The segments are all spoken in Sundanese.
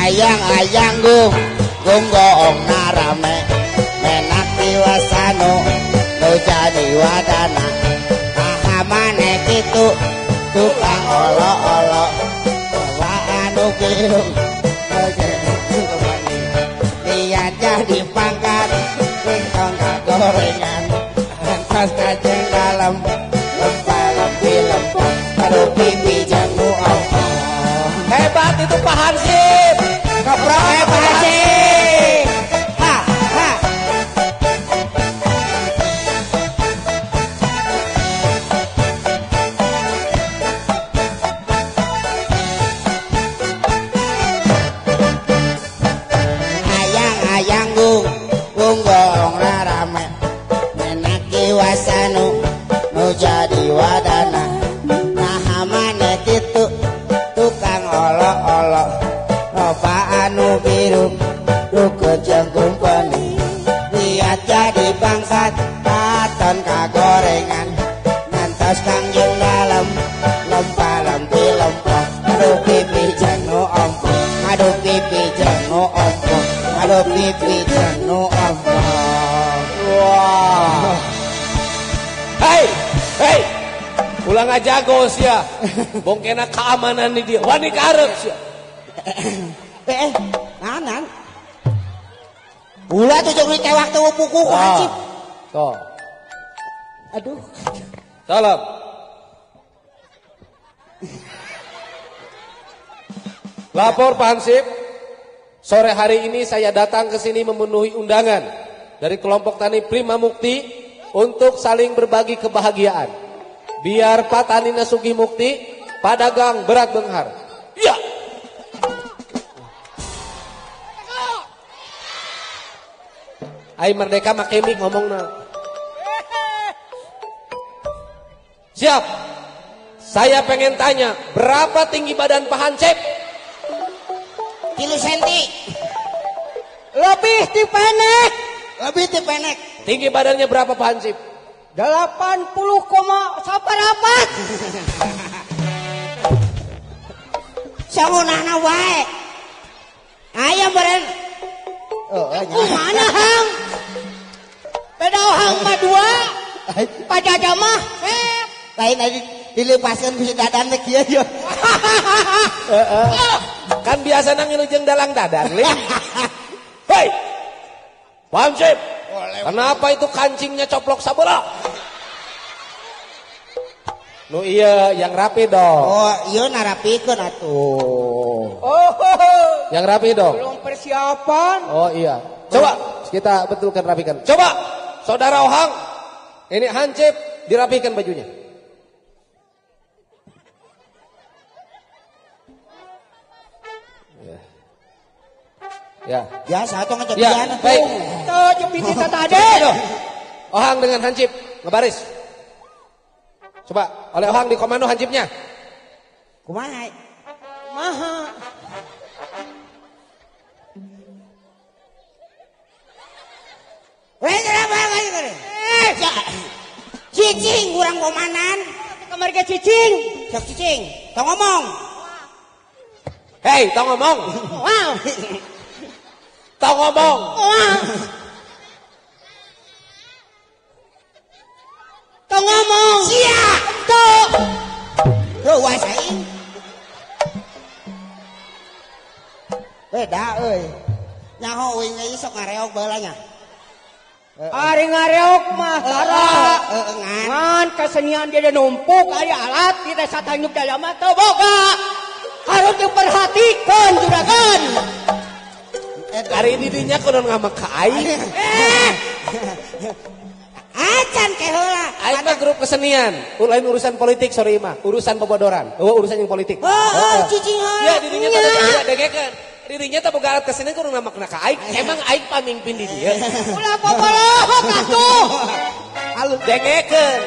Ayang-ayang gung gung goong narame menak diwasano nu jadi wadana pahamane kitu tukang olo-olo wa anu kieu lihat jadi pangkat ringtong kagorengan entos kajeng dalem lempah lempi lempah aduh pipi jangu ongkong. Hebat itu Pak Hansip. Keprok Pak Hansip. Ha ha. Ayang-ayang gung gung goong rame menak diwasanu nu jadi wadana nah mane kitu tukang olo-olo loba anu biru dukun jeung kumpeni lihat jadi bangsat katon kagorengan ngantos kangjeng dalem lempah lempi lempah aduh pipi jeung nu ompong aduh pipi jeung nu ompong aduh pipi jeung nu ompong. Wah. Hei, hei. Ulah ngajago sia. Bongkena keamanan di dia. Wani karep sia. Nanan. Ulah tuh jeung ditewak teu buku ku hansip. Tuh. Aduh. Salam. Lapor Pak Hansip. Sore hari ini saya datang ke sini memenuhi undangan dari kelompok tani Prima Mukti untuk saling berbagi kebahagiaan. Biar Pak Tani Nasugi Mukti, Pak Dagang berat benghar. Ya. Ai merdeka make mic ngomongna. Siap. Saya pengen tanya, berapa tinggi badan Pak Hansip? 3 senti. Lebih ti pendek. Lebih ti pendek. Tinggi badannya berapa Pak Hansip? 80,4. Sangunahna wae. Aya beren. Kumaha hang? Beda hang mah 2. Pajaja mah lain adi dileupaskeun ku si Dadan teh kieu ye. Heeh. Kan biasana ngilu jeung dalang Dadan lin. Hei. Pak Hansip. Kenapa itu kancingnya coplok sabelah? Nu iya, yang rapi dong. Oh, iya narapikeun atuh. Oh, yang rapi dong. Belum persiapan. Oh iya. Coba kita betulkan, rapikan. Coba, Saudara Ohang, ini Hansip dirapikan bajunya. Ya. Biasa atau ngejepian. Ya, baik. Tuh jepit kita tadi. Ohang dengan Hansip ngebaris. Coba oleh Ohang dikomando Hansipnya. Kumaha? Kumaha? Cicing kurang komanan. Kamari ke cicing. Sok cicing, tong ngomong. Hei, tong ngomong. Wow. Tong ngomong. Tong ngomong. Sia. Tuh. Ruas aing. Beda euy. Nyaho uing ge sok ngareog baheula nya. Ari ngareog mah tara. Ngan kesenian dia numpuk aya alat di desa Tanjung Jaya mah teu boga. Harus diperhatikan juragan. Hari ini dinya kudu ngamak ka aing. Acan ke heula. Aing mah grup kesenian, lain urusan politik sorry mah, urusan bobodoran. Eueuh urusan yang politik. Heeh, cicing heula. Ya dirinya teh boga dengekeun. Dirinya teh boga alat kesenian kudu ngamakna ka aing. Emang aing pamimpin di dieu. Ulah bobolohok atuh. Alus dengekeun.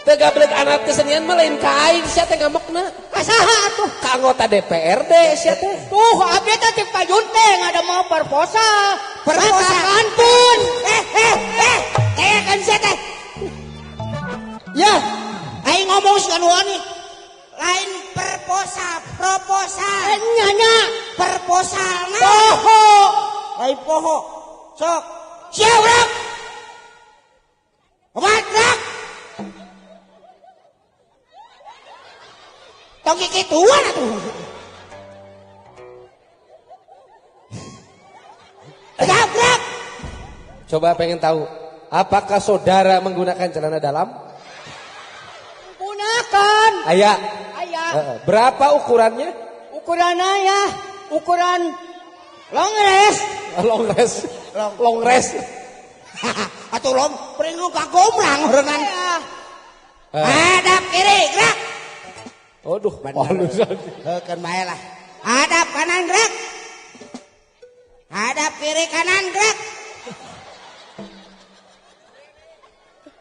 Teu gableg anak kesenian mah lain ka aing sia teh ngamekna. Ka saha atuh? Ka anggota DPRD sia teh. Tuh abdi teh cek payun teh ngadamel proposal. Proposal kantun. Kan sia teh. Ya, aing ngomong sih anu lain perposa, proposal. Nya perposalna. Poho. Lain poho. Sok. Siap, Rak. Obat, Rak. Tong kikituan atuh. Siap, Rak. Coba pengen tahu, apakah saudara menggunakan celana dalam? Gunakan. Aya. Aya. Berapa ukurannya? Ukurannya ya, ukuran long rest. Long rest. Long rest. Atuh long pringu kagomrang urenan. Hadap kiri, gerak. Aduh, halus. Heukeun bae lah. Hadap kanan, gerak. Hadap kiri kanan, gerak.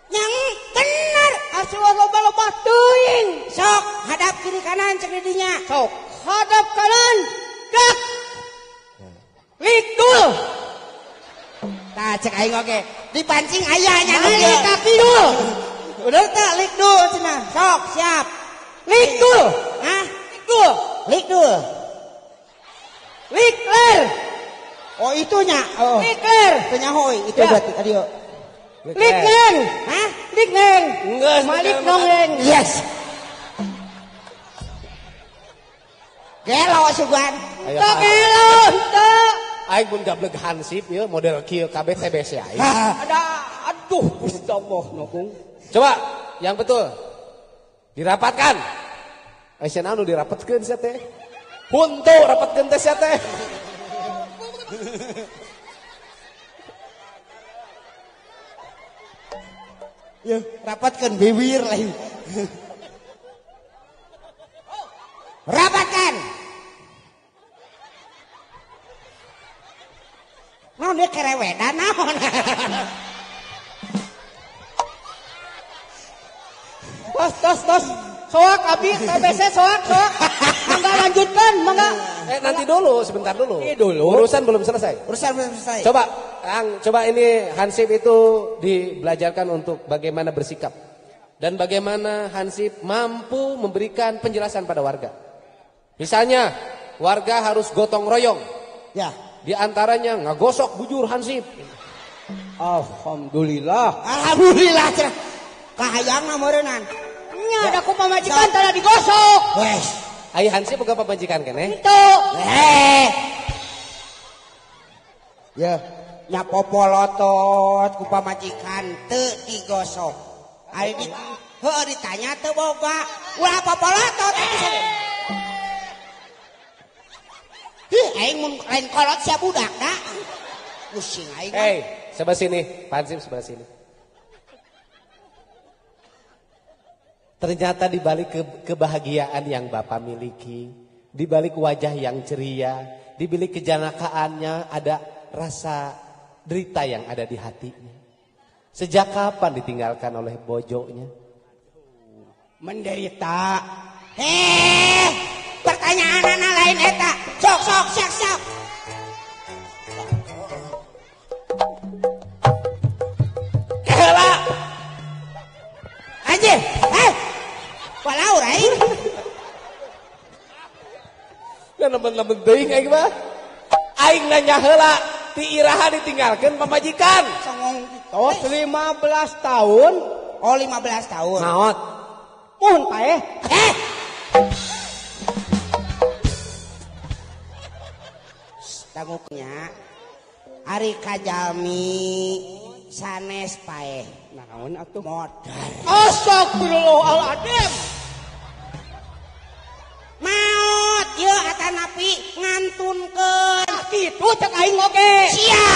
Yang bener asal loba-loba teuing. Sok hadap kiri kanan cek di dinya. Sok hadap kanan, gerak. Likdul. Tah cek aing oge. Dipancing aya nya nu kieu. Ka kidul. Udah teh likdul cenah. Sok siap. Likdul. Hah? Likdul. Likdul. Likler. Oh itunya. Oh. Likler. Teu nyaho itu ya. Berarti tadi. Likneng. Hah? Likneng. Enggak, Malik nongreng. Yes. Gelo sugan. Teu gelo henteu. Aing mun gableg hansip ieu model kieu kabeh TBC aing. Ada aduh Gusti Allah nokung. Coba yang betul. Dirapatkan. Aya anu dirapatkeun sia teh. Huntu rapatkeun teh sia teh. Ya, rapatkan bibir lain. Rapatkan. Naon dia kerewedan naon. Tos tos tos. Soak abi TBC soak soak. Mangga lanjutkan, mangga. Nanti dulu, sebentar dulu. Ini dulu. Urusan belum selesai. Urusan belum selesai. Coba, Kang, coba ini hansip itu dibelajarkan untuk bagaimana bersikap dan bagaimana hansip mampu memberikan penjelasan pada warga. Misalnya, warga harus gotong royong. Ya. Di antaranya ngagosok bujur hansip. Alhamdulillah. Alhamdulillah. Kahayangna meureunnan. Nya ada ku pamajikan tara digosok. Wes. Ai hansip boga pamajikan keneh? Henteu. Ya, nya popolotot ku pamajikan teu digosok. Ari di heuh ditanya teu boga. Ulah popolotot. Hih, aing mun lain kolot sia budak da. Pusing aing. Hei, sebelah sini, Hansip sebelah sini. Ternyata di balik kebahagiaan yang Bapak miliki, di balik wajah yang ceria, di balik kejanakaannya ada rasa derita yang ada di hatinya. Sejak kapan ditinggalkan oleh bojonya? Menderita. Pertanyaan anak lain eta. Sok sok sok sok. Kela. Anjir, walau aing. Da nemen-nemen teuing aing mah. Aing nanya heula, ti iraha ditinggalkeun pamajikan. Songong tos 15 tahun. Oh, 15 tahun. Maot. Mun paeh. Tanguknya ari kajalmi sanes paeh. Naon atuh? Modar. Astagfirullahaladzim. Maot ieu atanapi ngantunkeun. Kitu cek aing oge. Sia.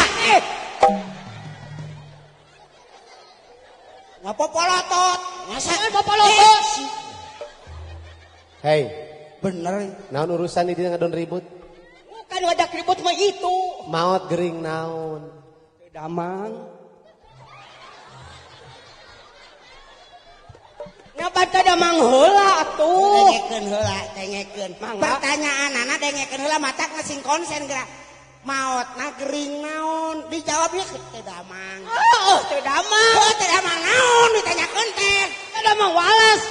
Ngapopolotot. Ngasa popolotot. Hei, bener. Naon urusan di dieu ngadon ribut? Bukan wajah ribut mah itu. Maot gering naon? Damang. Pan teu damang heula atuh. Dengekeun heula, dengekeun. Pertanyaanana dengekeun heula matak ngasing konsen geura. Maotna gering naon? Dijawab ieu teu damang. Heeh, teu damang. Heuh, teu damang naon ditanyakeun teh. Teu damang walas.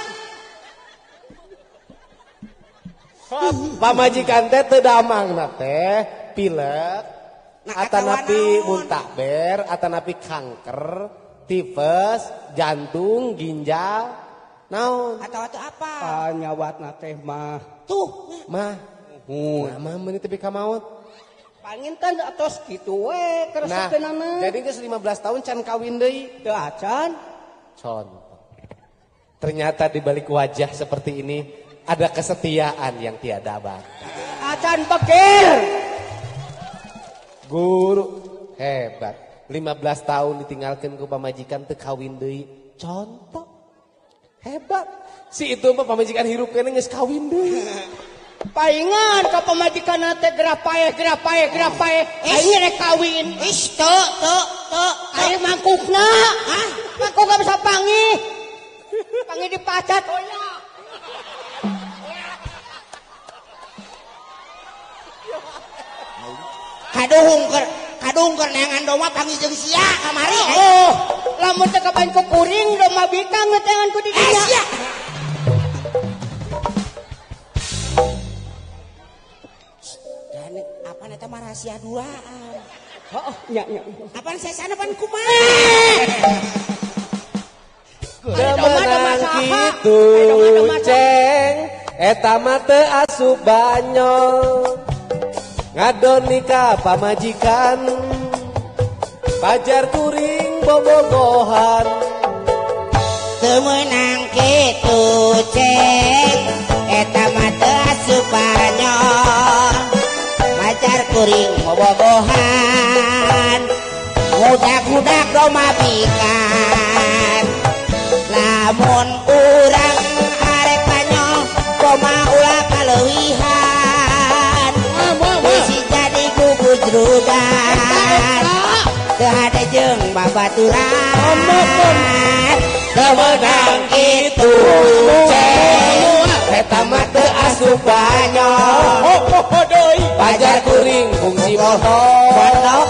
Pamajikan teh teu damangna teh pilek atanapi muntaber, atanapi kanker, tifus, jantung, ginjal, naon? Atau apa? Nyawatna teh mah. Tuh, mah. Nah, mah meuni teh ka maot. Panginten atos kitu we keresepeunana. Nah, jadi geus 15 tahun can kawin deui. Teu acan. Contoh. Ternyata di balik wajah seperti ini ada kesetiaan yang tiada batas. Acan bekir. Guru hebat. 15 tahun ditinggalkan ku pamajikan teu kawin deui. Contoh. Hebat. Si itu mah pamajikan hirup keneh geus kawin deui. Paingan ka pamajikan teh gerah paeh gerah paeh gerah paeh. Aing rek kawin. Ish teu teu teu. Aing mangkukna. Hah? Mangkuk gak bisa panggih. Panggih dipacat oh ya. Kaduhung keur neangan domba panggih jeung sia kamari. Oh, lamun teu kabain ku kuring domba bikang neangan ku di dinya. Sia. Dan apa eta mah rahasia duaan. Heeh, nya nya. Apaan sesana pan kumaha? Demenang kitu ceng eta mah teu asup banyol. Ngadon nikah pamajikan pajar kuring bobogohan. Teu meunang kitu ceng eta mah teu asup banyol. Pajar kuring bobogohan ngudak-ngudak domba pikan. Lamun urang arek banyol koma ulah kaleuwihan. Bisi jadi gugujrugan teu hade jeung babaturan. Teu meunang kitu ceng eta mah teu asup banyol. Pajar kuring fungsi montok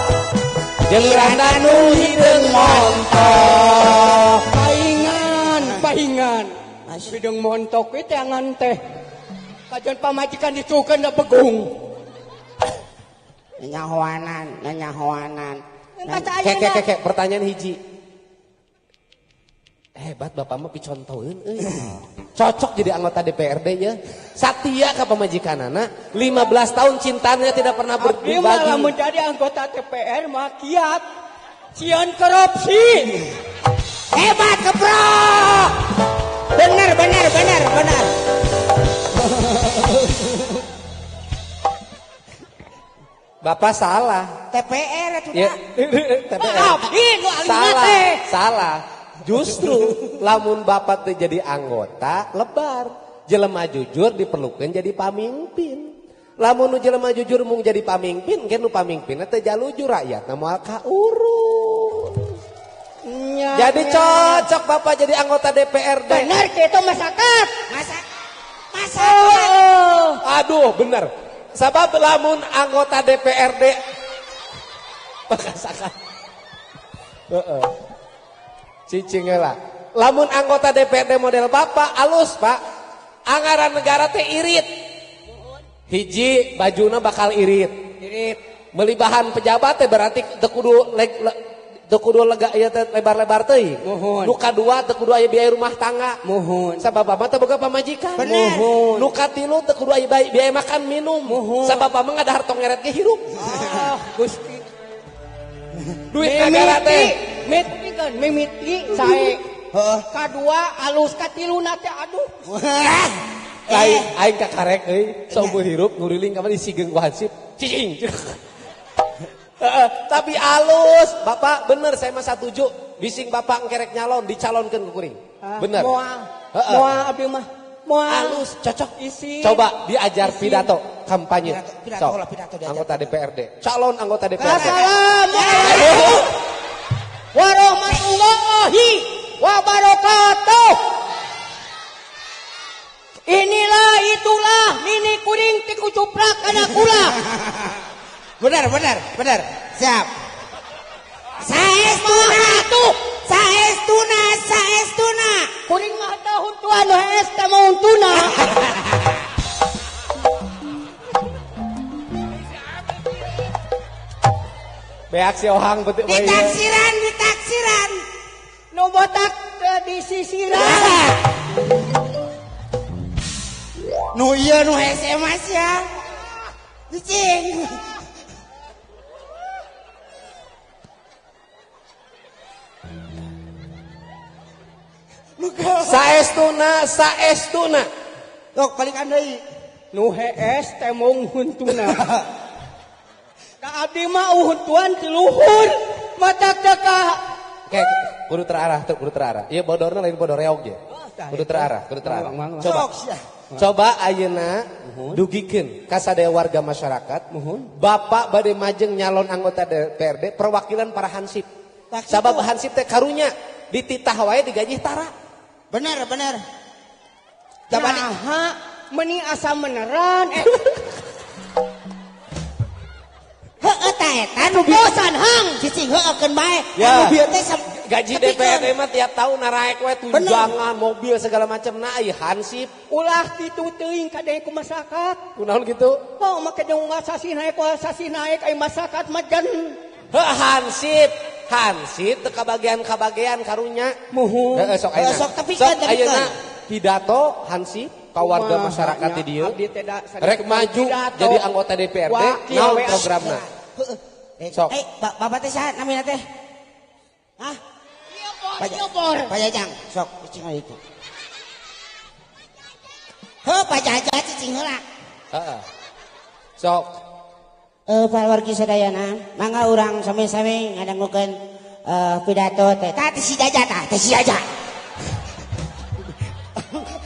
jeung randa nu hideung montok. Paingan paingan hideung montok we teangan teh kajian pamajikan dicukeun da begung. Nyahoanan, nyahoanan. Kek, pertanyaan hiji. Hebat bapak mah picontoeun euy. Cocok jadi anggota DPRD ya. Satia ka pamajikanana, 15 tahun cintanya tidak pernah berbagi. Abdi mah lamun jadi anggota DPR mah kiat. Sieun korupsi. Hebat keprok. Bener bener bener bener. Bapak salah. TPR itu ya, TPR. Salah, salah. Justru lamun bapak teh jadi anggota lebar, jelema jujur diperlukan jadi pamimpin. Lamun nu jelema jujur mung jadi pamimpin, engke nu pamimpinna teh jalujur rakyat na moal kaurus. Jadi cocok bapak jadi anggota DPRD. Bener kitu masyarakat. Masyarakat. Oh. Aduh, bener. Sabab lamun anggota DPRD pakasakan. Heeh. Cicing heula. Lamun anggota DPRD model bapak alus, Pak. Anggaran negara teh irit. Hiji bajuna bakal irit. Irit. Meuli bahan pejabat teh berarti teu kudu teu kudu lega ieu teh lebar-lebar teuing. Nu kadua teu kudu aya biaya rumah tangga. Muhun. Sabab mah teu boga pamajikan. Bener. Nu katilu teu kudu aya biaya makan minum. Sabab mah ngadahar tong ngeret ge hirup. Ah, Gusti. Duit negara teh mimiti sae. Heeh. Kadua alus katiluna teh aduh. Lain aing kakarek euy, saumur hirup nguriling ka mana disigeung ku hansip. Cicing. Tapi alus, bapak bener saya mah satuju. Bising bapak engkerek nyalon dicalonkeun ku kuring. Bener. Moal. Moal abdi mah. Moal. Alus, cocok. Isi. Coba diajar isi. Pidato kampanye. Pidato, pidato, pidato anggota DPRD. Calon anggota DPRD. Assalamualaikum warahmatullahi wabarakatuh. Inilah itulah nini kuring ti kucuprak kana kula. Benar benar benar. Siap. Saestuna tuh, saestuna, saestuna. Kuring mah teu huntuan nu hees teh mau huntuna. Beak si ohang betul bae. Ditaksiran, ditaksiran. Nu botak teu disisiran. Nu ieu nu hese mas ya. Cicing. Saestuna, saestuna. Tok balikan deui. Nu hees teh mung huntuna. Ka abdi mah huntuan ti luhur. Matak teh ka Oke, kudu terarah tuh, kudu terarah. Ieu bodorna lain bodor reog ye. Kudu terarah, kudu terarah. Coba. Coba ayeuna dugikeun ka sadaya warga masyarakat. Bapak bade majeng nyalon anggota DPRD perwakilan para hansip. Sabab hansip teh karunya dititah wae digaji tara. Bener bener. Naha meni asa meneran Heeh ta eta nu bosan hang cicing heueukeun bae. Ya. Anu bieu teh gaji DPRD mah tiap tahun naraek we tunjangan, mobil segala macam. Nah ieu hansip ulah kitu teuing kade ku masyarakat. Kunaon kitu? Oh make jeung sasih naik sasih naik ai masyarakat mah jan. Heuh hansip, hansip teu kabagian-kabagian karunya. Muhun. Heeh sok ayeuna. Sok tepikeun ayeuna pidato hansip ka warga masyarakat di dieu. Rek maju jadi anggota DPRD, naon programna? Sok. Eh, bapak teh saha namina teh? Hah? Pak Jajang, sok cicing itu. Heuh, Pak Jajang cicing heula. Heeh. Sok. Pak wargi sadayana, mangga urang sami-sami ngadangukeun pidato teh. Tah si Jajang tah, teh si Jajang.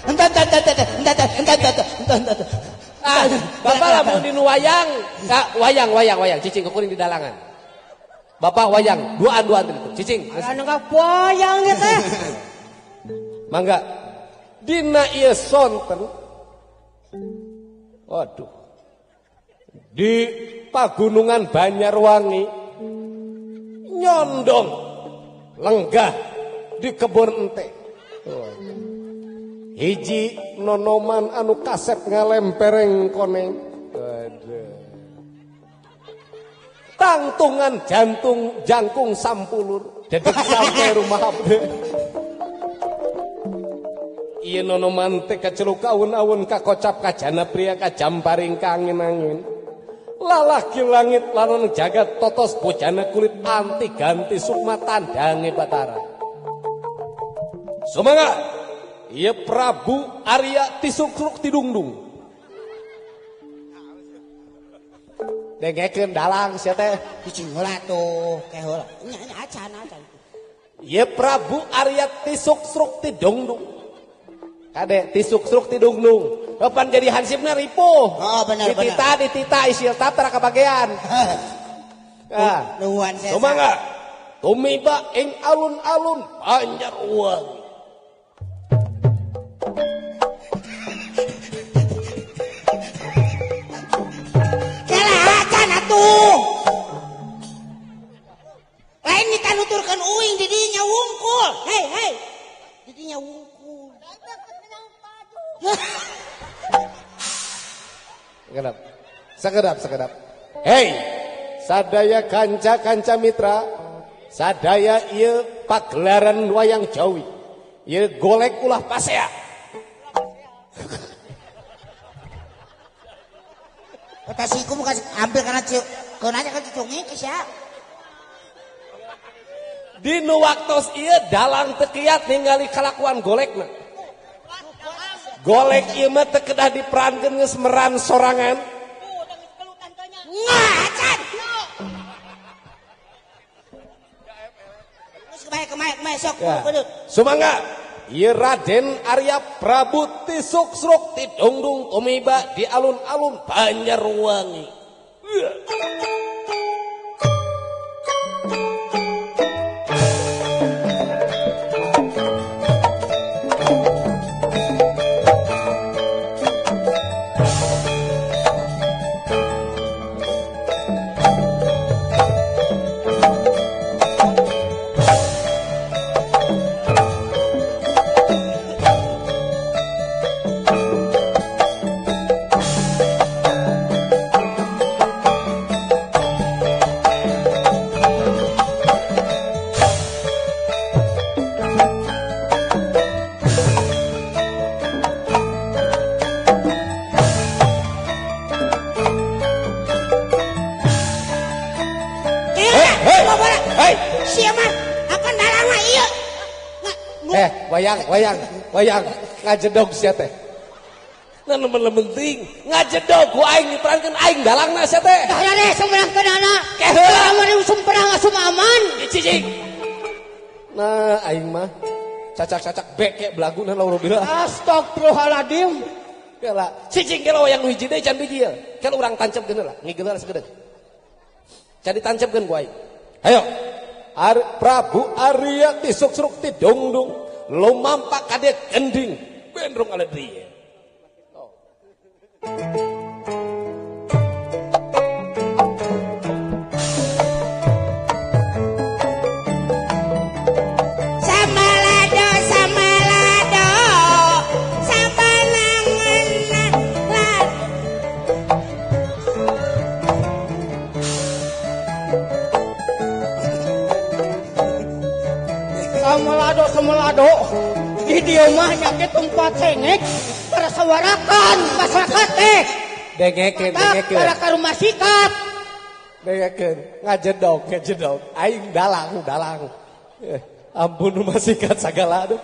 Entar entar entar entar entar entar entar. Ah, bapak lamun dinu wayang, wayang wayang wayang cicing kuring di dalangan. Bapak wayang, duaan-duaan itu, cicing. Anu wayang ieu teh. Mangga. Dina ieu sonten. Waduh. Di pagunungan Banjarwangi nyondong lenggah di kebun ente. Hiji nonoman anu kasep ngalempereng koneng. Waduh. Tangtungan jantung jangkung sampulur dedek sampai rumah abdi. Ieu nonoman teh kaceluk aun-aun kakocap kajana pria kajamparing kangin-angin. Lalaki langit lanon jagat totos bojana kulit anti ganti sukma tandange Batara. Semangat. Ieu Prabu Arya Tisukruk Tidungdung. Dengekeun dalang sia teh. Cicing heula tuh, ke heula. Nya nya acan acan. Ieu Prabu Arya Tisukruk Tidungdung. Kade Tisukruk Tidungdung. Kapan jadi hansipna ripuh. Oh bener bener. Ditita ditita isil tara kabagean. Ah, nuhun saya. Sumangga. Tumiba ing alun-alun Banjarwangi. Tuh. Lain ditanuturkeun uing di dinya wungkul. Hei hei. Di dinya wungkul. Sekedap. Sekedap sekedap. Hei, sadaya kanca-kanca mitra, sadaya ieu pagelaran wayang Jawi. Ieu golek ulah pasea. Tasiku bukan ambil karena keunanya kan cucungi ke sia. Dinu waktos ieu dalang teu kiat ningali kalakuan golekna. Golek ieu mah teu kedah diperankeun geus meran sorangan. Ngacan. Geus kemae kemae kemae sok kudu. Sumangga. Ieu Raden Arya Prabu Tisuksruk Tidungdung tumiba di alun-alun Banjarwangi. Wayang, wayang, wayang, ngajedog sia teh. Nah, nemen penting ngajedog ku aing diperankeun aing dalangna sia teh. Tah rade sumberangkeun anak. Ke heula mun usum perang asup aman. Cicing. Nah, aing mah cacak-cacak beke belaguna laur bila. Astagfirullahaladzim. Kela, cicing kela wayang nu hiji deui can biji ieu. Kela urang tancepkeun heula, ngigeulna sagedeung. Can ditancepkeun ku aing. Ayo. Prabu Arya tisuk-suruk tidungdung, lumampak ka dieu gending, bendrung aledri. Oh. Samalado samalado sabalangan lan. Samalado samalado di dieu mah nyake tempat sengek persawarakan masyarakat teh. Dengekeun dengekeun. Para ka rumah sikat. Dengekeun ngajedog ngajedog aing dalang dalang. Ampun rumah sikat sagala aduh.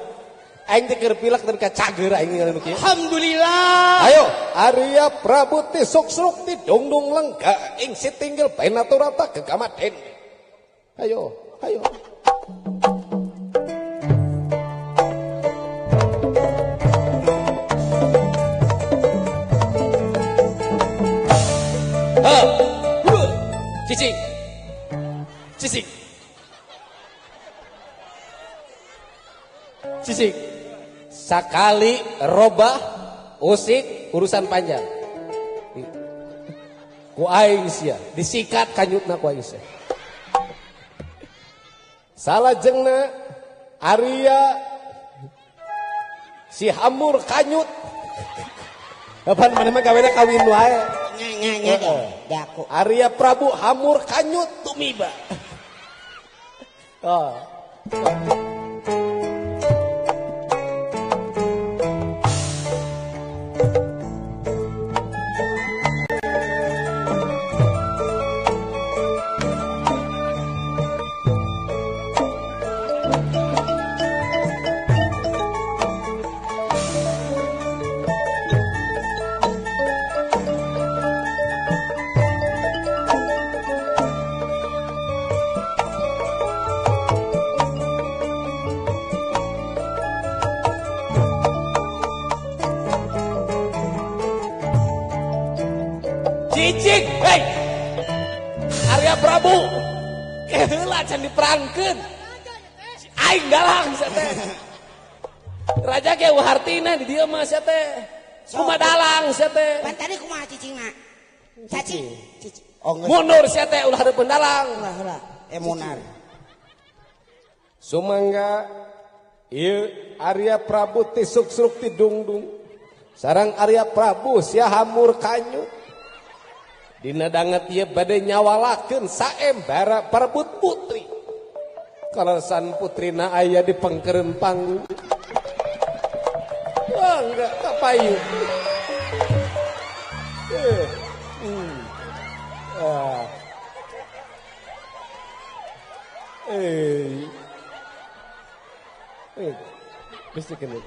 Aing teh keur pilek tapi ka cager aing ningali nu kieu. Alhamdulillah. Ayo Arya Prabu tisuk-suruk tidungdung lengga ing sitinggil penaturata gegamaden. Ayo, ayo. Cicing. Cicing. Cicing. Sakali robah usik urusan panjang. Ku aing sia disikat kanyutna ku aing sia. Salajengna Arya si hamur kanyut. Kapan maneh mah gawena kawin wae. Nya nya nya daku. Arya Prabu hamur kanyut tumiba. Oh. Cicing, hei, Arya Prabu, keheula can diperangkeun. Aing dalang sia teh. Raja ge hartina di dieu mah sia teh. Kumaha dalang sia teh. Pan tadi kumaha cicingna? Cacing. Cicing. Oh, mundur sia teh ulah hareupeun dalang. Ulah heula. Munar. Sumangga ieu Arya Prabu tisuk-suruk tidungdung. Sareng Arya Prabu sia hamur kanyut. Dina danget ieu bade nyawalakeun saembara parebut putri. Kalasan putrina aya di pengkeureun panggung. Wah, enggak kapayu. Bisa kena.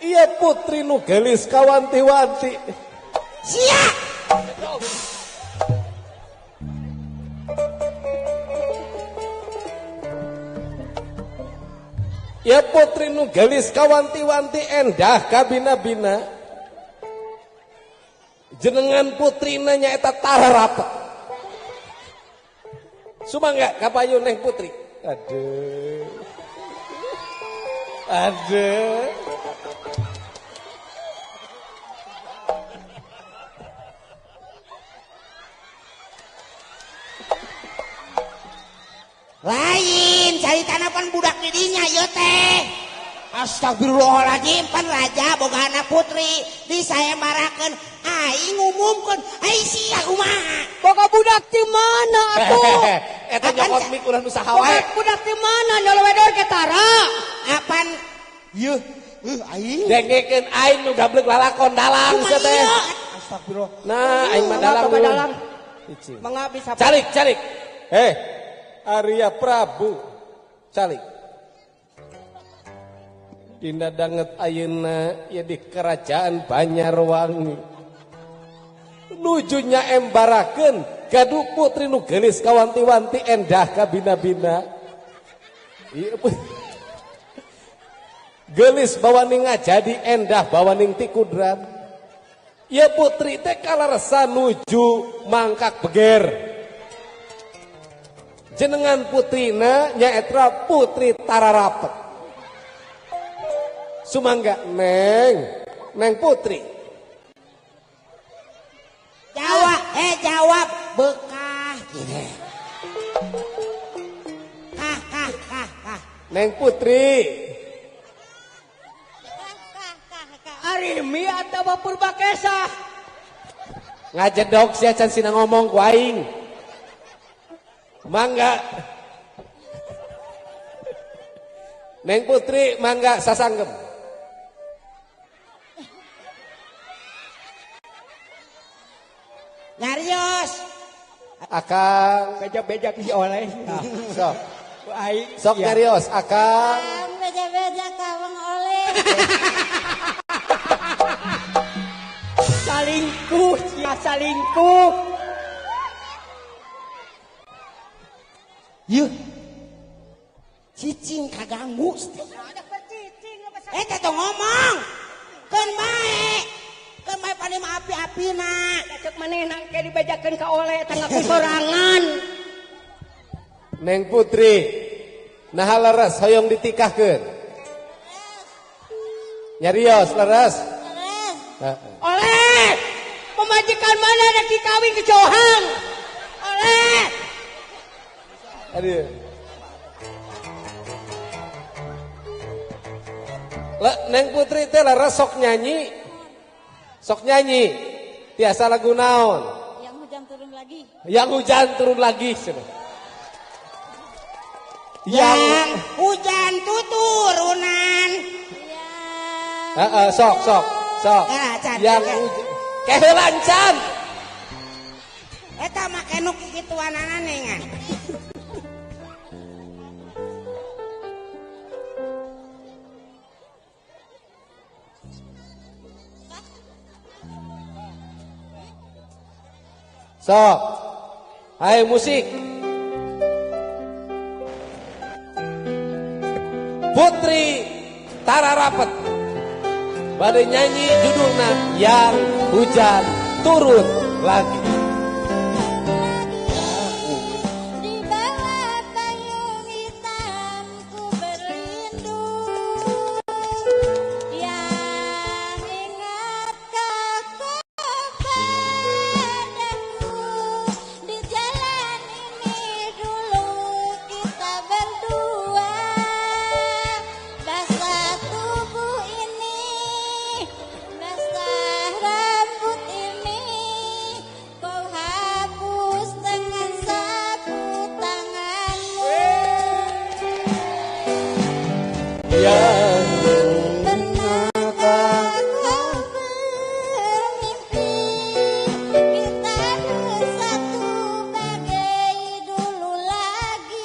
Iya putri nu gelis kawanti-wanti. Sia. Ya putri nu gelis kawanti-wanti endah kabina-bina. Jenengan putrina nyaeta tararapa. Sumangga kapayu neng putri. Aduh. Aduh. Lain cari tanapan budak didinya ieu teh. Astagfirullahaladzim pan raja boga anak putri disayembarakeun aing ngumumkeun ai sia kumaha. Boga budak di mana atuh? Eta nyokot mik ulah nu saha wae. Budak di mana nyolowedor ke tara? Apan ieu aing dengekeun aing nu gablek lalakon dalang sia teh. Astagfirullah. Nah aing mah dalang. Mangga bisa. Calik calik. Heh. Arya Prabu calik. Dina danget ayeuna ya di kerajaan Banjarwangi. Nuju nyaembarakeun gaduh putri nu geulis kawanti-wanti endah kabina-bina. Ieu geulis bawaning ngajadi endah bawaning ti kudrat. Ieu putri teh kalaresa nuju mangkak beger. Jenengan putrina nyaeta Putri Tararapet. Sumangga neng, neng putri. Jawab, jawab bekah gitu. Kah kah kah kah. Neng putri. Ari mi atawa Purbakesa. Ngajedog sia can sina ngomong ku aing. Mangga. Neng putri mangga sasanggem. Nyarios. Akang beja-beja ki oleh. Sok. Aing sok nyarios akang. Beja-beja kawang oleh. Salingkuh, sia salingkuh. Yuh. Cicing kaganggu. Teh ngomong. Keun bae. Keun bae paling api-apina. Cek manehna ke dibejakeun ka oleh teh ngaku sorangan. Neng Putri, naha leres hoyong ditikahkeun. Nyarios leres. Leres. Oleh. Pemajikan mana rek dikawin ke Johang? Oleh. Aduh. Neng Putri teh leres sok nyanyi. Sok nyanyi. Tiasa lagu naon? Yang hujan turun lagi. Yang hujan turun lagi. Yang hujan tuturunan. Heeh, sok sok sok. Yang hujan keheulan can. Eta mah nu kikituanana nengan. Sok. Hai musik. Putri Tararapet bade nyanyi judulna Yang Hujan Turun Lagi. Di bawah payung hitam ku berlindung. Yang ingatkah kau padaku, di jalan ini dulu kita berdua. Basah tubuh ini, basah rambut ini, kau hapus dengan sapu tanganmu. Yang Pernahkah kau bermimpi kita bersatu bagai dulu lagi?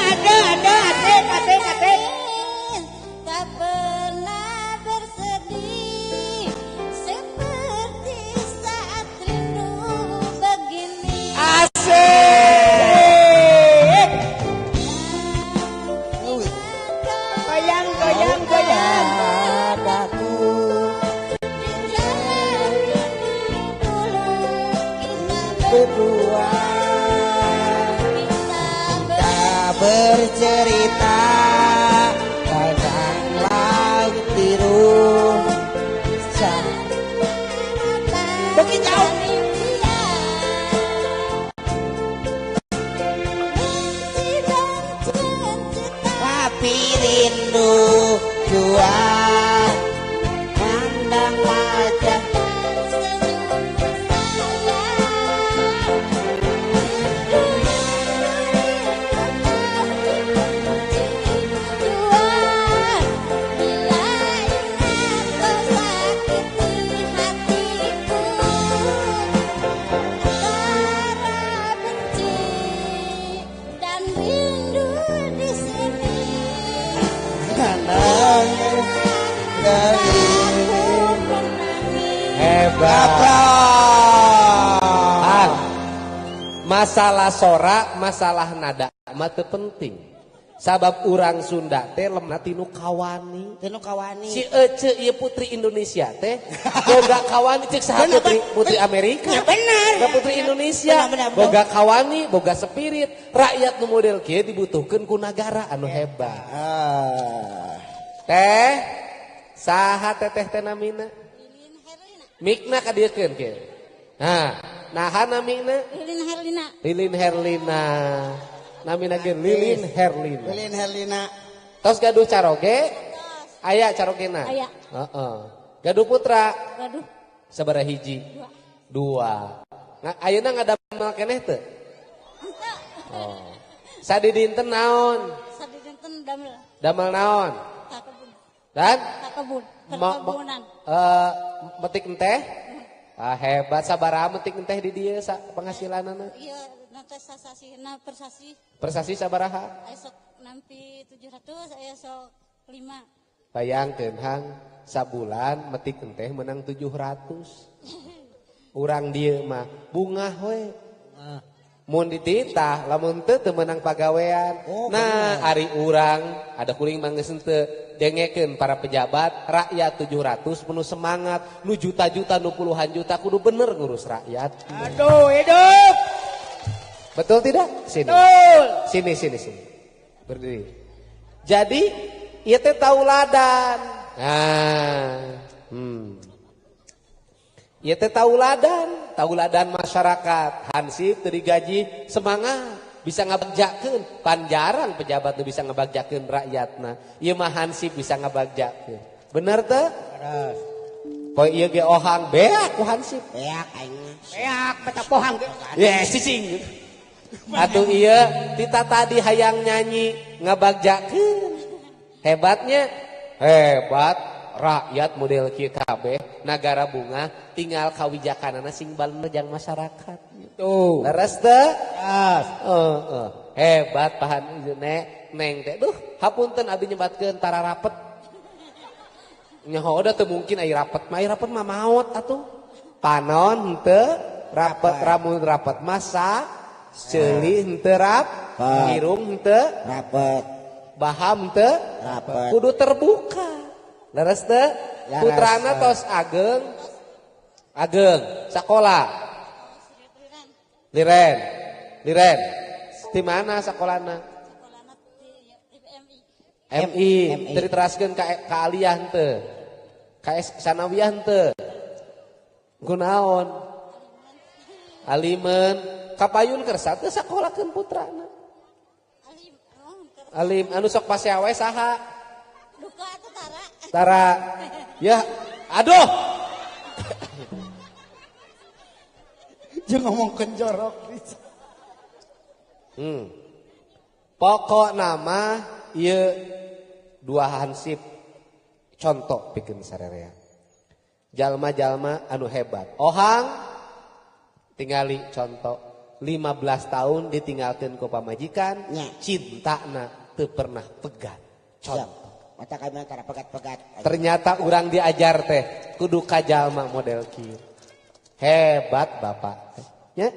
Ada ada asik asik asik. Tak pernah bersedih seperti saat rindu begini. Asik. Goyang goyang goyang. Padaku Di jalan ini dulu kita berdua kita kita bercerita tentang laut biru. Bagi jauh. Tapi rindu jua pandang wajah. Hebat. Hang. Masalah sora, masalah nada mah teu penting. Sabab urang Sunda teh lemna tinu kawani. Tinu kawani. Si Ece ieu putri Indonesia teh boga kawani cek saha putri putri Amerika. Ya benar. Boga putri Indonesia. Benar, benar, boga kawani, boga spirit. Rakyat nu model kieu dibutuhkeun ku nagara anu hebat. Teh saha teteh teh namina? Lilin Herlina. Mikna ka dieu keun kieu. Nah, naha namina? Lilin Herlina. Lilin Herlina. Namina ge Lilin Herlina. Lilin Herlina. Tos gaduh caroge? Aya carogena. Aya. Heeh. Gaduh putra? Gaduh. Sabaraha hiji? Dua. Nah, ayeuna ngadamel keneh teu? Henteu. Oh. Sadidinten naon? Sadidinten damel. Damel naon? Ka kebun. Dan? Ka kebun. Perkebunan. Metik enteh? Ah, hebat sabaraha metik enteh di dieu penghasilanana? Iya, nanti sasasina persasi. Persasi sabaraha? Esok nampi 700, esok 5. Bayangkeun hang sabulan metik enteh menang 700. Urang dieu mah bungah we. Mun dititah lamun teu teu meunang pagawean. Oh, nah, ari urang ada kuring mah geus henteu dengekeun para pejabat, rakyat 700 penuh semangat, nu juta-juta nu puluhan juta kudu bener ngurus rakyat. Aduh, hidup. Betul tidak? Sini. Betul. Sini, sini, sini. Berdiri. Jadi, ieu teh tauladan. Nah, Ieu teh tauladan, tauladan masyarakat. Hansip teu digaji semangat, bisa ngabagjakeun. Pan jarang pejabat nu bisa ngabagjakeun rakyatna. Ieu mah hansip bisa ngabagjakeun. Bener teu? Beres. Poe ieu ge ohang beak ku hansip. Beak aing mah. Beak mata pohang ge. Ye cicing. Atuh ieu tita tadi hayang nyanyi ngabagjakeun. Hebatnya hebat rakyat model kieu kabeh nagara bunga tinggal kawijakanana sing balener jang masyarakat. Tuh. Leres teu? Leres. Heeh. Hebat pahan nek neng teh. Duh, hapunten abdi nyebatkeun tara rapet. Nyaho da teu mungkin ai rapet mah, ai rapet mah maot atuh. Panon henteu rapet, ramun rapet masa ceuli henteu rap, irung henteu rapet, baham henteu rapet. Kudu terbuka. Leres teu? Putrana tos ageng. Ageng sakola. Liren. Liren. Di mana sakolana? Sakolana di MI. MI. Teu diteraskeun ka aliyah henteu. Ka sanawiyah henteu. Kunaon? Alimen. Kapayun kersa teu sakolakeun putrana. Alim. Alim anu sok pasea we saha? Duka atuh Tara. Tara. Ya, aduh. Jeung ngomongkeun jorok. Pokok nama ieu dua hansip contoh pikeun sarerea. Jalma-jalma anu hebat. Ohang tingali contoh 15 tahun ditinggalkeun ku pamajikan, cintana teu pernah pegat. Contoh. Mata kami antara pegat-pegat. Ternyata urang diajar teh kudu ka jalma model kieu. Hebat bapak. Ya,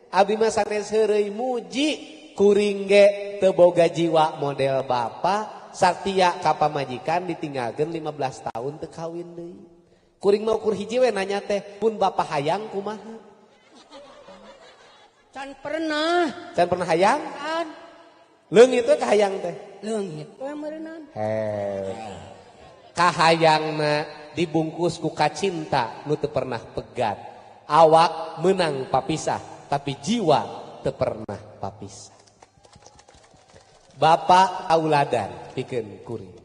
abi mah sanes heureuy muji kuring ge teu boga jiwa model bapak, satia ka pamajikan ditinggalkeun 15 tahun teu kawin deui. Kuring mah ukur hiji we nanya teh, pun bapak hayang kumaha? Can pernah. Can pernah hayang? Can. Leungit we kahayang teh. Leungit we meureunnan. Heh. Kahayangna dibungkus ku kacinta nu teu pernah pegat. Awak menang papisah, tapi jiwa teu pernah papisah. Bapak tauladan pikeun kuring.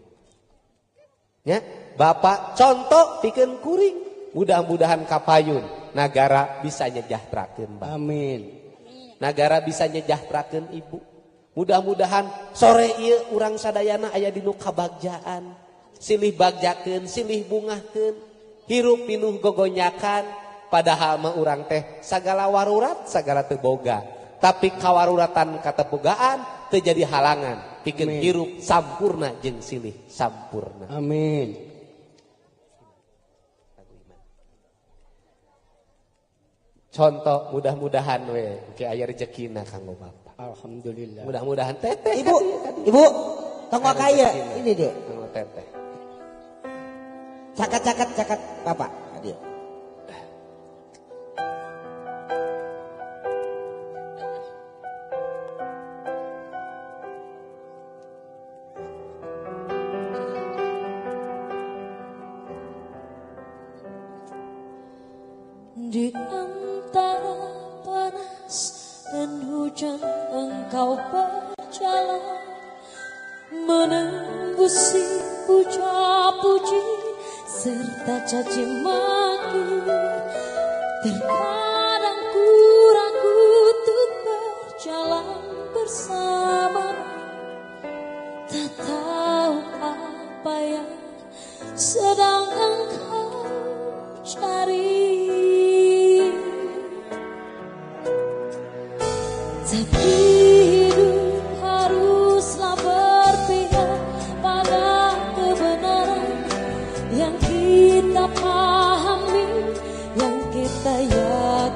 Ya, bapak contoh pikeun kuring. Mudah-mudahan kapayun nagara bisa nyejahterakeun bapak. Amin. Nagara bisa nyejahterakeun ibu. Mudah-mudahan sore ieu urang sadayana aya dinu kabagjaan. Silih bagjakeun, silih bungahkeun, hirup pinuh gogonyakan. Padahal mah urang teh sagala warurat sagala teu boga. Tapi kawaruratan katepogaan teu jadi halangan pikeun hirup sampurna jeung silih sampurna. Amin. Contoh mudah-mudahan we engke aya rezekina kanggo bapak. Alhamdulillah. Mudah-mudahan teteh. Ibu, ibu, tong kaya ini dia. Kanggo teteh. Cakat-cakat cakat bapak dia. Di antara panas dan hujan engkau berjalan menembusi puja-puji serta caci maki. Terkadang ku ragu untuk berjalan bersama, tak tahu apa yang sedang engkau cari. Tapi hidup haruslah berpihak pada kebenaran yang kita pahami, yang kita yakini.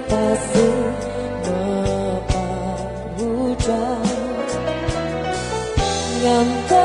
Pasir mepak hujan. Ngantar